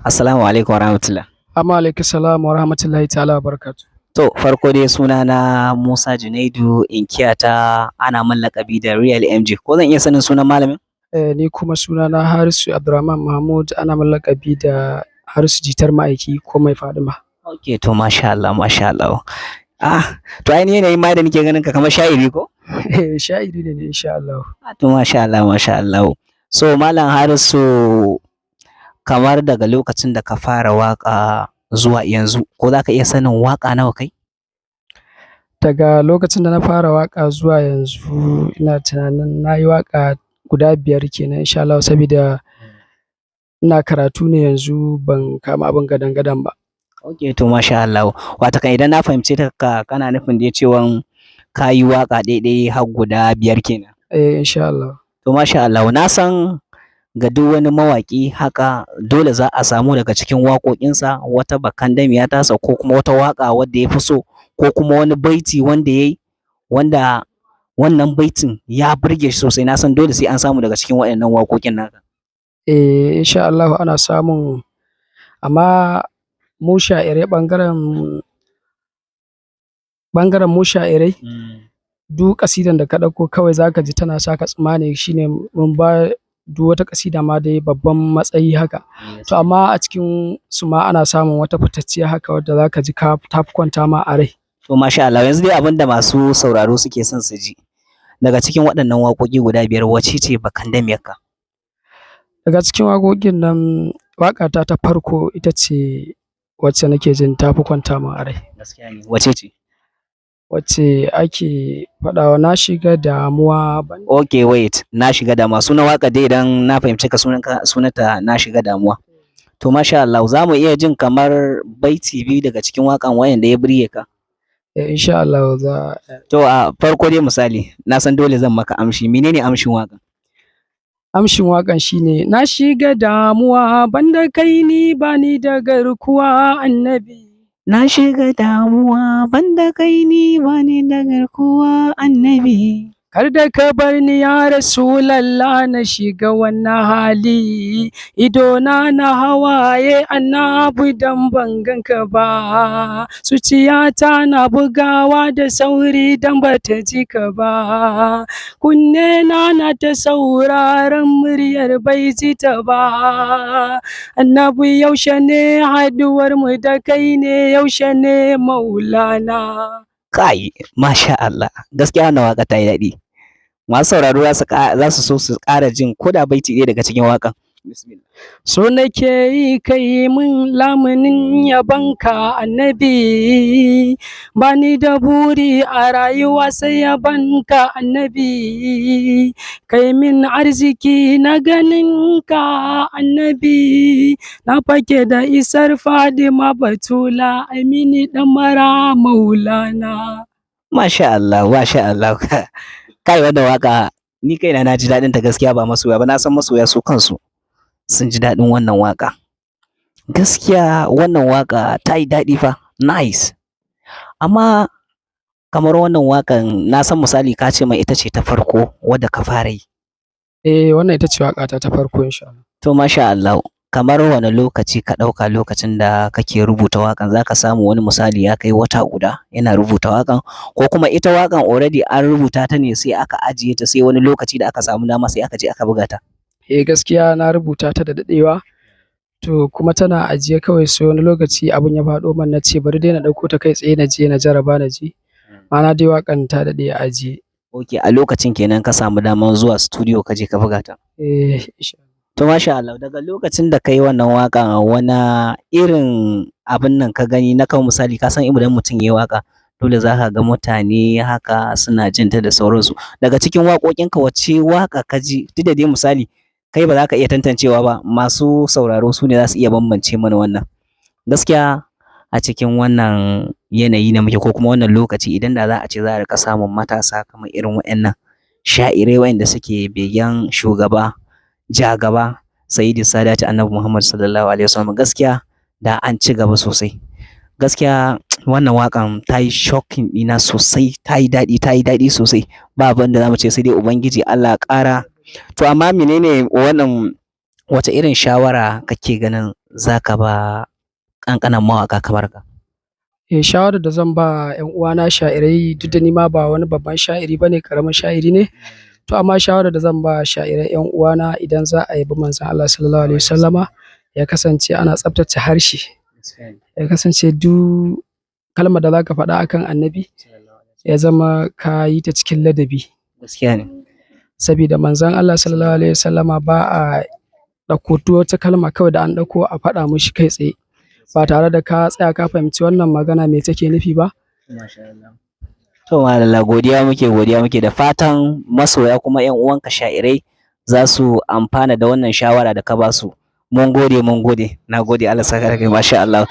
Assalamu alaikum warahmatullah. Amma alaikum salam wa rahmatullahi ta'ala wa barakatuh. To, farko dai suna na Musa Junaidu, inkiya ta ana min laƙabi da Real MJ. Ko zan iya sanin sunan malamin? Eh, ni kuma suna na Harisu Abdulrahman Mahmud, ana min laƙabi da Harisu Jitar Ma'aiki ko Mai Fadima. Ok, to masha Allah, masha Allah. Ah, to ai ni yanayin ma da nake ganin ka kamar sha'iri ko? Eh, sha'iri ne ni insha Allah. Ah, to masha Allah, masha Allah. So Malam Harisu, kamar daga lokacin da ka fara waƙa zuwa yanzu, ko za ka iya sanin waƙa nawa kai? Daga lokacin da na fara waƙa zuwa yanzu, ina tunanin na yi waƙa guda 5 kenan insha Allah, saboda ina karatu ne yanzu, ban kama abin gadan-gadan ba. Ok, to masha Allah. Watakan idan na fahimce ka, kana nufin dai cewan ka yi waƙa ɗai-ɗai har guda 5 kenan. Eh, insha Allah. To masha Allah, na san ga duk wani mawaƙi haka dole za a samu daga cikin waƙoƙinsa wata bakandamiya tasa, ko kuma wata waƙa wadda ya fi so, ko kuma wani baiti wanda ya yi wanda wannan baitin ya burge shi sosai. Na san dole sai an samu daga cikin waɗannan waƙoƙin naka. Eh, insha Allah ana samun, amma mu sha'irai ɓangaren mu sha'irai, duk ƙasidan da ka ɗauko kawai zaka ji tana saka tsumani, shine mun ba duk wata ƙasida ma dai babban matsayi haka. To amma a cikin su ma ana samun wata fitacciya haka wadda zaka ji ka ta fi kwanta ma a rai. To masha Allah, yanzu dai abin da masu sauraro suke son su ji, daga cikin waɗannan waƙoƙi guda 5, wacce ce bakandamiyarka? Daga cikin waƙoƙin nan, waƙata ta farko ita ce wacce nake jin ta fi kwanta min a rai. Gaskiya ne. Wacce ce? Wacce ake faɗawa na shiga damuwa ban. Ok, wait, na shiga damuwa. Sunan waƙar dai, idan na fahimci ka, sunanta Na Shiga Damuwa. To masha Allah, za mu iya jin kamar baiti 2 daga cikin waƙan wayanda ya burge ka? Eh, insha Allah za. To a farko dai misali, na san dole zan maka amshi. Menene amshin waƙan? Amshin waƙan shine: na shiga damuwa, banda kai ni bani da garkuwa, annabi. Na shiga damuwa, banda kai ni bani da garkuwa, annabi. Kar da ka bar ni ya Rasulallah na shiga wannan hali, idona na hawaye annabi dan ban ganka ba, zuciyata na bugawa da sauri dan bata ji ka ba, kunne na na ta sauraron muryar bai ji ta ba, annabi yaushe ne haduwar mu da kai ne, yaushe ne maulana? Kai, masha Allah, gaskiya wannan waƙa ta yi daɗi. Masu sauraro za su so su ƙara jin ko da baiti ɗaya daga cikin waƙan. Bismillah. So nake yi kai mun lamunin yabanka annabi, bani da buri a rayuwa sai yabanka annabi, kai min arziki na ganinka annabi, na fake da isar Fadima Batula, Amini dan mara maulana. Masha Allah, masha Allah. Kai, wannan waƙa ni kaina na ji daɗin ta gaskiya, ba masoya ba, na san masoya su kansu sun ji daɗin wannan waƙa. Gaskiya wannan waƙa ta yi daɗi fa, nice. Amma kamar wannan waƙan, na san misali ka ce mai ita ce ta farko wadda ka fara yi. Eh, wannan ita ce waƙata ta farko insha Allah. To masha Allah, kamar wane lokaci ka ɗauka lokacin da kake rubuta waƙan? Za ka samu wani misali ya kai wata guda yana rubuta waƙan, ko kuma ita waƙan already an rubuta ta ne sai aka ajiye ta, sai wani lokaci da aka samu dama sai aka je aka buga ta? Eh, gaskiya na rubuta ta da daɗewa, to kuma tana ajiye kawai, sai wani lokaci abin ya faɗo man na ce bari dai na ɗauko ta kai tsaye na je na jarraba na ji. Ma'ana dai waƙan ta daɗe a ajiye. Ok, a lokacin kenan ka samu damar zuwa studio ka je ka buga ta. Eh, insha Allah. To masha Allah, daga lokacin da ka yi wannan waƙan, wani irin abin nan ka gani na kan misali, ka san idan mutum ya yi waƙa dole za ka ga mutane haka suna jin ta da sauransu. Daga cikin waƙoƙinka wacce waƙa ka ji, duk da dai misali kai ba za ka iya tantancewa ba, masu sauraro su ne za su iya bambance mana wannan. Gaskiya a cikin wannan yanayi na muke, ko kuma wannan lokaci, idan da za a ce za a riƙa samun matasa kamar irin waɗannan sha'irai waɗanda suke begen shugaba jagaba Sayyidi Sadati Annabi Muhammad sallallahu alaihi wasallam, gaskiya da an ci gaba sosai. Gaskiya wannan waƙan ta yi shocking ɗina sosai, ta yi daɗi, ta yi daɗi sosai. Ba abin da za mu ce sai dai Ubangiji Allah ƙara. To amma menene wannan, wace irin shawara kake ganin zaka ba ƙanƙanan mawaƙa kamar ka? Eh, shawarar da zan ba 'yan uwana sha'irai, duk da ni ma ba wani babban sha'iri bane, karamin sha'iri ne. To amma shawarar da zan ba sha'irai 'yan uwana, idan za a yabi Manzon Allah Sallallahu Alaihi Wasallama, ya kasance ana tsaftace harshe. Ya kasance duk kalmar da zaka faɗa akan Annabi, ya zama ka yi ta cikin ladabi. Gaskiya ne. Sabida Manzon Allah Sallallahu Alaihi Wasallama ba a ɗauko duk wata kalma kawai da an ɗauko a faɗa mishi kai tsaye, ba tare da ka tsaya ka fahimci wannan magana me take nufi ba. To madalla, godiya muke, godiya muke, da fatan masoya kuma 'yan uwanka sha'irai za su amfana da wannan shawara da ka ba su. Mun gode, mun gode. Na gode, Allah saka da kai, masha Allah.